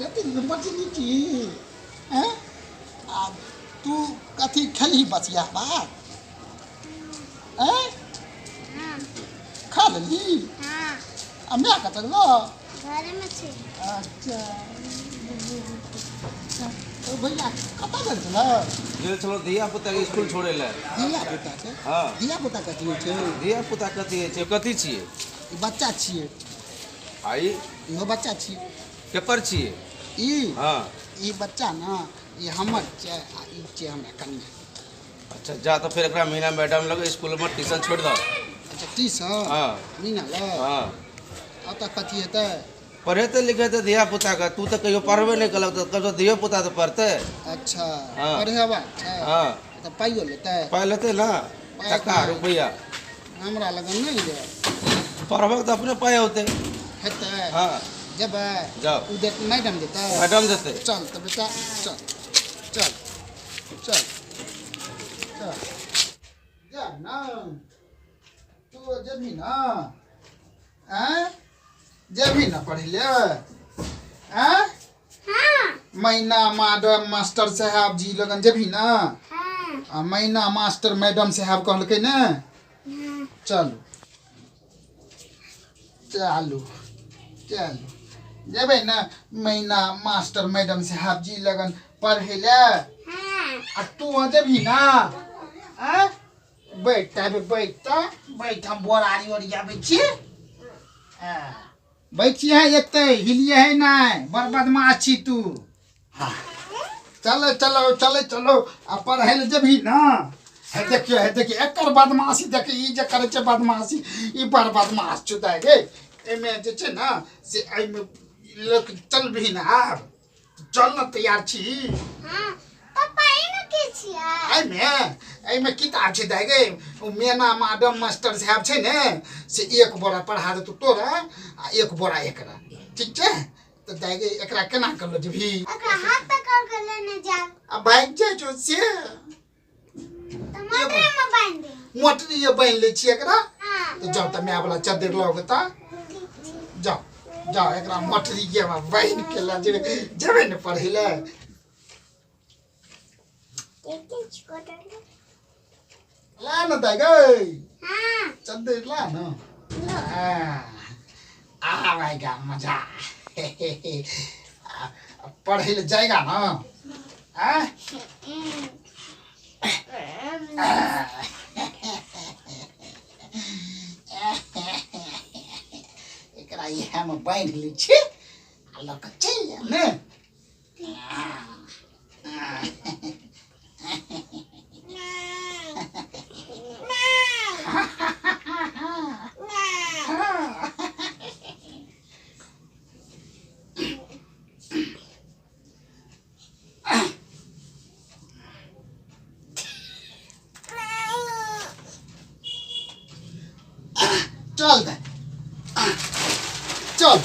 कते बजली छी हैं आ तू कथी खेलही बसिया भात हैं हाँ खा लेलही हाँ आ माय कतऽ गेलौ घरेमे छै अच्छा ओ भैया कतऽ गेल छलऽ गेल छलहुँ धिया पुताके इसकुल छोड़ै लए धिया पुताके हँ धिया पुता कथी होइ छै धिया पुता कथी होइ छै कथी छियै ई बच्चा छियै आ ई इहो बच्चा छियै केकर छियै ई हँ ई बच्चा ने ई हमर छियै आ ई छियै हमरा कन्या अच्छा जा तऽ फेर एकरा मीना मैडम लग इसकुलमे ट्यूशन छोड़ि दह अच्छा ट्यूशन हँ मीना लग हँ ओतऽ कथी हेतै पढ़ेतै लिखेतै धिया पुताके तू तऽ कहियो पढ़बे नहि केलक तऽ कहियो धियो पुता तऽ पढ़तै अच्छा हँ। पढ़ेबाक छै हँ तऽ पाइयो लेतै पाइ लेतै ने टका रुपैआ हमरा लगन नहि यऽ पढ़बक तऽ अपने पाइ औतै हेतै हँ जेबै जाउ। ओ देत मैडम देतै मैडम देतै चल तऽ बेटा चल चल चल चल जा ना तू जेबही ना आँय जेबही ना पढ़ै ले आँय हाँ मैना मैडम मास्टर साहब जी लगन जेबही ना हाँ आ मैना मास्टर मैडम साहब कहलकै ने हाँ चलू चलू चलू जेबै ने मैना मास्टर मैडम साहब जी लगन पढ़ै लए हाँ आ तू जेबही ना आँय बैठ ताबे बैठ तऽ बैठ हम बोरारी ओरियाबै छी हँ बैठिए है एते हिलिए है नहि बड़ बदमाश छी तू हाँ चलो चलो चलो चलो आ पढ़ै लए जेबही ने हे देखियो हे देखियो एकर बदमाशी देखियो ई जे करै छै बदमाशी ई बड़ बदमाश छौ दाइ गे एहिमे जे छै ने से एहिमे लोक चलबही ने आब चल ने तैयार छी हाँ पापा एहिमे के छियै एहिमे एहिमे किताब छै दाइ गे ओ मेना मैडम मास्टर साहब छै ने से एक बोरा पढ़ा देतौ तोरा आ एक बोरा एकरा ठीक छै तऽ दाइ गे एकरा केना कऽ लऽ जेबही ओकरा हाथ पकड़ के लेने जाब आ भागि जाइ छौ से तऽ मोटरे में बांधि दे मोटरीए बान्हि लै छियै एकरा हाँ तऽ जाउ तऽ मायवला चद्दर लऽ कऽ तऽ ठीक छै जाउ जाउ एकरा मोटरीए बान्हि के लऽ जेबै जेबै ने पढ़ै लए देखते छी कोटर ला ने दाइ गै हाँ चद्दर ला ने आएगा मजा पढ़ै लए जाएगा ना आँय एकरा इएहमे बान्हि लै छी आ लऽ कऽ चलि जायब ने चल दे चल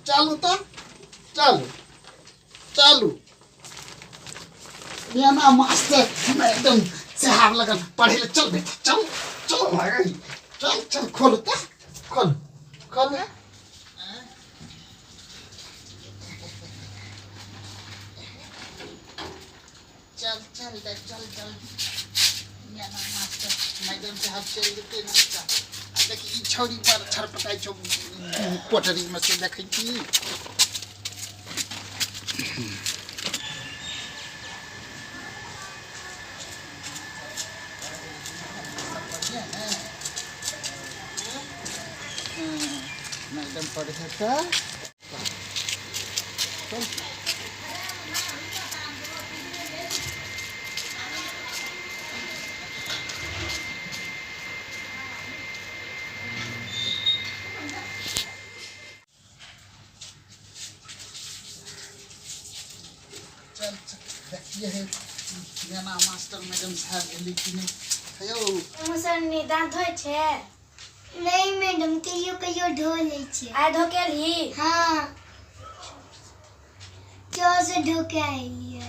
चलू तऽ चलू चलू मेना मास्टर मैडम साहब लगन पढ़े ले चल बेटा चल चल भाई चल चल खोल तऽ खोल खोल चल चल दे चल चल मेना मास्टर मैडम साहब चल जेतै ने चल आ देख ई छौड़ी बड़ छरपटाइ छौ कोठरीमे से देखै छी मैडम पढ़े तऽ चल चल चल देखिए है जेना मास्टर मैडम साहब एली कि नहि हेयौ मुसरनी दाँत धोइ छै नहि मैडम कहियो कहियो धो लै छियै आइ धो के एलही हाँ चो से धो के आइलियै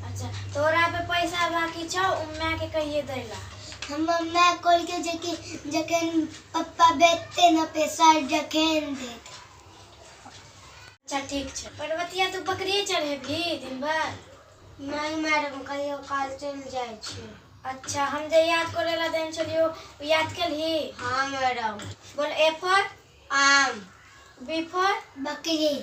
अच्छा तोरा पे पैसा बाकी छौ उ माय के कहिए दै ला हमर माय कहलकै जे कि जखन पप्पा बेचतै ने पैसा जखन देत। अच्छा ठीक छै। पर्वतिया तू बकरिए चढ़ेबही दिन भर? नहीं मैडम, कहियो काल चलि जाइ छियै। अच्छा, हम जे याद करे ला देने छलियो उ याद केलही? हाँ मैडम। बोल, ए फॉर आम, बी फॉर बकरी।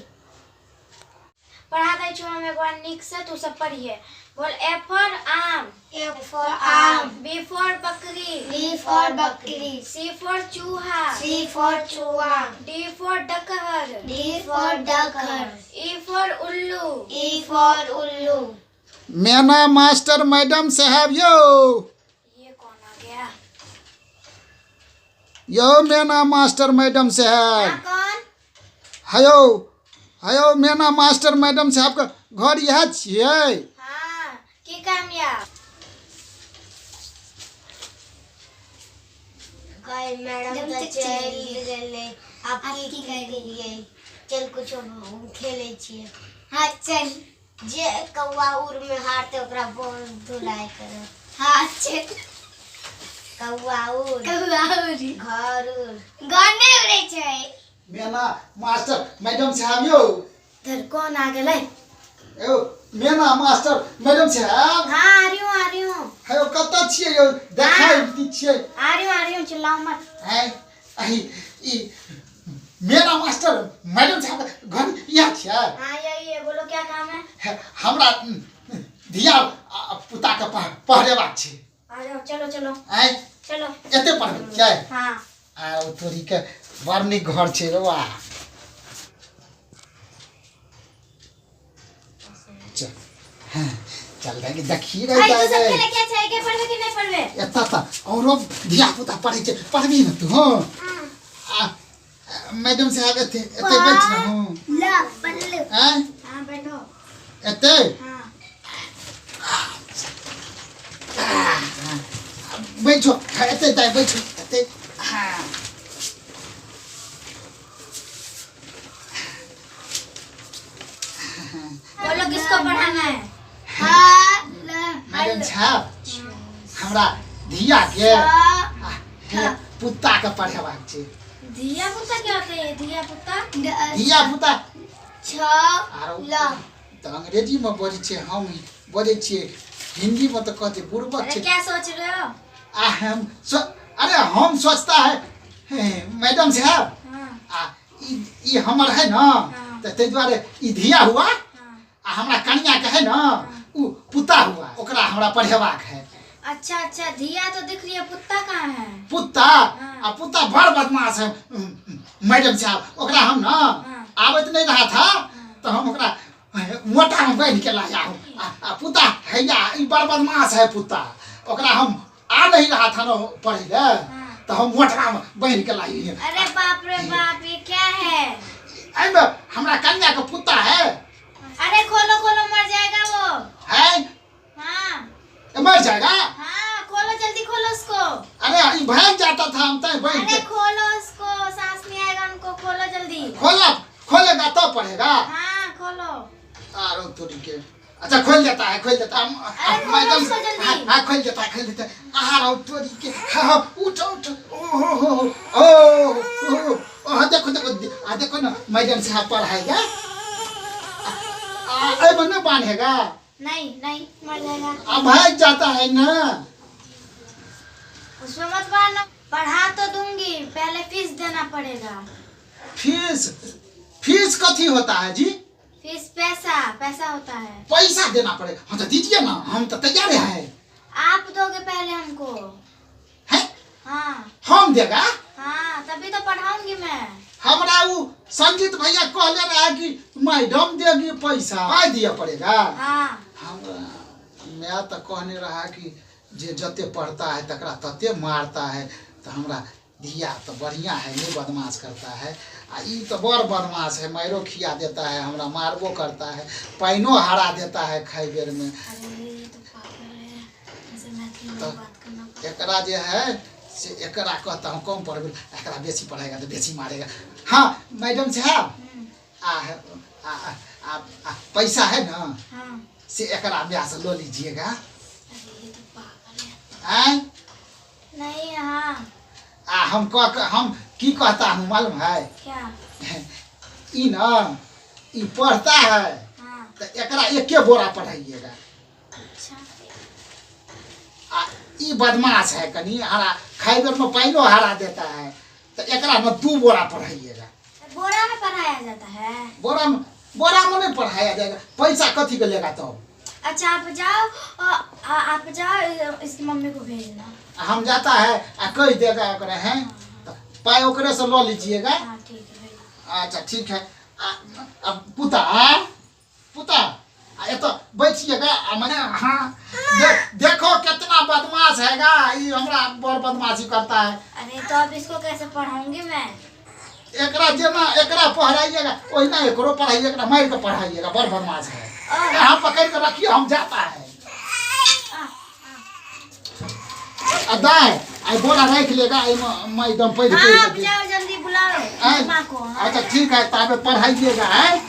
पढ़ा दै छौ हम एक बार नीक से, तू सब पढ़िए। बोल, ए फॉर आम, ए फॉर आम, बी फॉर बकरी, बी फॉर बकरी, सी फॉर चूहा, सी फॉर चूहा, डी फॉर डकहर, डी फॉर डकहर, ई फॉर उल्लू, ई फॉर उल्लू। मैना मास्टर मैडम साहब यो। ये कौन आ गया? यो मैना मास्टर मैडम साहब। हाँ, कौन? हयो हयो मैना मास्टर मैडम साहब के घर इएह छियै? हाँ, की काम या? गए मैडम तो चलि गेलै, आब की करियै? चल कुछो खेलै छियै। हाँ चल, जे कौआ उड़ में हारते ओकरा बहुत धुलाई करब। हाँ चल, कौआ उड़, कौआ उड़ी, घर उड़, घर नहि उड़ै छै। मैना मास्टर मैडम साहब यो। इधर कौन आ गेलै? यो मैना मास्टर मैडम साहब। हाँ आ रही हूँ, आ रही हूँ। हयो कतऽ छियै यो? देखाइ दै छियै। आ रही हूँ, आ रही हूँ, चिल्लाओ मत। हैं अही ई मेरा मास्टर मैडम साहब घर इएह छियै? हाँ यही है, बोलो क्या काम है? हमरा धिया पुता के पढ़ेबाक छै। आ जाओ, चलो चलो। आँय चलो। एते पढ़बै छियै? हाँ। आ ओ तोरी के बड़ नीक घर छै रे वाह। चल हाँ, चल रे देखी रे। भाई तू सब खेले क्या छै? के पढ़बे कि नहीं पढ़बे? एतऽ तऽ औरो धिया पुता पढ़ै छै, पढ़बी ने तू? हँ। आ मैडम साहब एते एते बैठ ने। हँ ल बल्लू। आँय हाँ बैठो। एते? हाँ बैठो। हाँ, एते दाइ बैठो एते। हाँ बोलो किसको पढ़ाना है? हाँ ल मैडम साहब हमरा धिया के पुता के पढ़ेबाक छै। धिया पुता क्या होता है? धिया पुता? धिया पुता छ आरो ल। तऽ अंग्रेजी में बजै छियै, हम बजै छियै हिंदी में तऽ कहते बुड़बक अरे छै। क्या सोच रहे हो? आ हम अरे हम सोचता है मैडम साहब। हाँ आ ई हमर है ना तऽ ताहि दुआरे ई धिया हुआ। हाँ आ हमरा कनिया के है ना उ पुता हुआ, ओकरा हमरा पढ़ेबाक है। अच्छा अच्छा, धिया तो दिख रही है, पुत्ता कहाँ है? पुत्ता? हाँ। आ पुत्ता बड़ बदमाश है मैडम साहब, ओकरा हम ना हाँ। आबैत नहीं रहा था तो हम ओकरा मोटा में बांधि के लाया हूँ। आ पुत्ता हैया ई बड़ बदमाश है पुत्ता, ओकरा हम आ नहीं रहा था ना पढ़े ले तो हम मोटरा में बांधि के लाई है। अरे बाप रे बाप, ये क्या है? एहिमे हमरा कन्या के पुत्ता है। अरे खोलो खोलो, मर जाएगा वो। है? हाँ मर जाएगा? हाँ खोलो जल्दी, खोलो उसको। अरे ई भाग जाता था हम तय बांध अरे के। खोलो उसको, सांस नहीं आएगा उनको, खोलो जल्दी। खोला खोलेगा तो पढ़ेगा। हाँ खोलो। आरो तोरी के। अच्छा खोल देता है, खोल देता है। अरे खोलो मैडम उसको जल्दी। हाँ हाँ, खोल देता है, खोल देता है। आरो तोरी के। हाँ हाँ, उठो उठो। ओ हो हो हो ओ हो ओ, देखो देखो आ देखो ना मैडम साहब पढ़ाएगा। आ ए बांधेगा? नहीं नहीं, मर जाएगा। अब भाग जाता है ना। उसमें मत बांधो, पढ़ा तो दूंगी, पहले फीस देना पड़ेगा। फीस? फीस कथी होता है जी? फीस पैसा, पैसा होता है। पैसा देना पड़ेगा? हाँ तो दीजिए ना, हम तो तैयार हैं। आप दोगे पहले हमको। है? हाँ। हम देगा? हाँ तभी तो पढ़ाऊंगी मैं। हमरा उ संजीत भैया कहले रहा कि मैडम देगी पैसा, आय दिया पड़ेगा। हाँ। हम मैं तो कहने रहा कि जे जते पढ़ता है तकरा तते मारता है, तो हमरा धिया तो बढ़िया है, नहीं बदमाश करता है। आ ई तो बड़ बदमाश है, मारो खिया देता है, हमरा मारबो करता है, पानिओ हरा देता है खाइ बेर में। अरे ये तो पागल है, ऐसे मैथिली में तो बात करना। एकरा जे है से एकरा कहता हूँ कम पढ़बे, एकरा बेसी पढ़ेगा तो बेसी मारेगा। हाँ मैडम साहब, आ, आ, आ, आ, पैसा है ना? हाँ। से एकरा ब्याह से लो लीजिएगा। अरे ये तो पागल है। आय? नहीं। हाँ। आ हम कह हम की कहता हूँ मालूम है? क्या? ई ना ई पढ़ता है। हाँ। तो एकरा एके बोरा पढ़ाइएगा। अच्छा। आ ई बदमाश है कनी, हरा खाई बेर में पाइनो हरा देता है, तो एकरा में 2 बोरा पढ़ाइएगा। बोरा में पढ़ाया जाता है? बोरा में नहीं पढ़ाया जाएगा, पैसा कथी के लेगा तो? अच्छा आप जाओ, आप जाओ, इसकी मम्मी को भेजना। हम जाता है आ कह देगा ओकरा है, तो पाई ओकरे से ल लीजिएगा। हाँ ठीक है भेजना। अच्छा ठीक है। अब पुता, पुता, आ, ये तो बैठिएगा, आ, मैंने, हाँ, देखो कितना बदमाश हैगा ये, हमरा बड़ बदमाशी करता है। अरे तो अब इसको कैसे पढ़ाऊंगी मैं? एकरा जेना एकरा पढ़ाइएगा ओहिना एकरो पढ़ाइएगा, एकरा मार के पढ़ाइएगा, बड़ बदमाश है। यहाँ पकड़ के रखिए, हम जाता है। आ दाई, आई बोरा रख लेगा, आई मैं एकदम पैर हाँ, पैर आप के जाओ जल्दी बुलाओ आए। माँ को। हाँ। अच्छा ठीक है, ताबे पढ़ाइएगा है।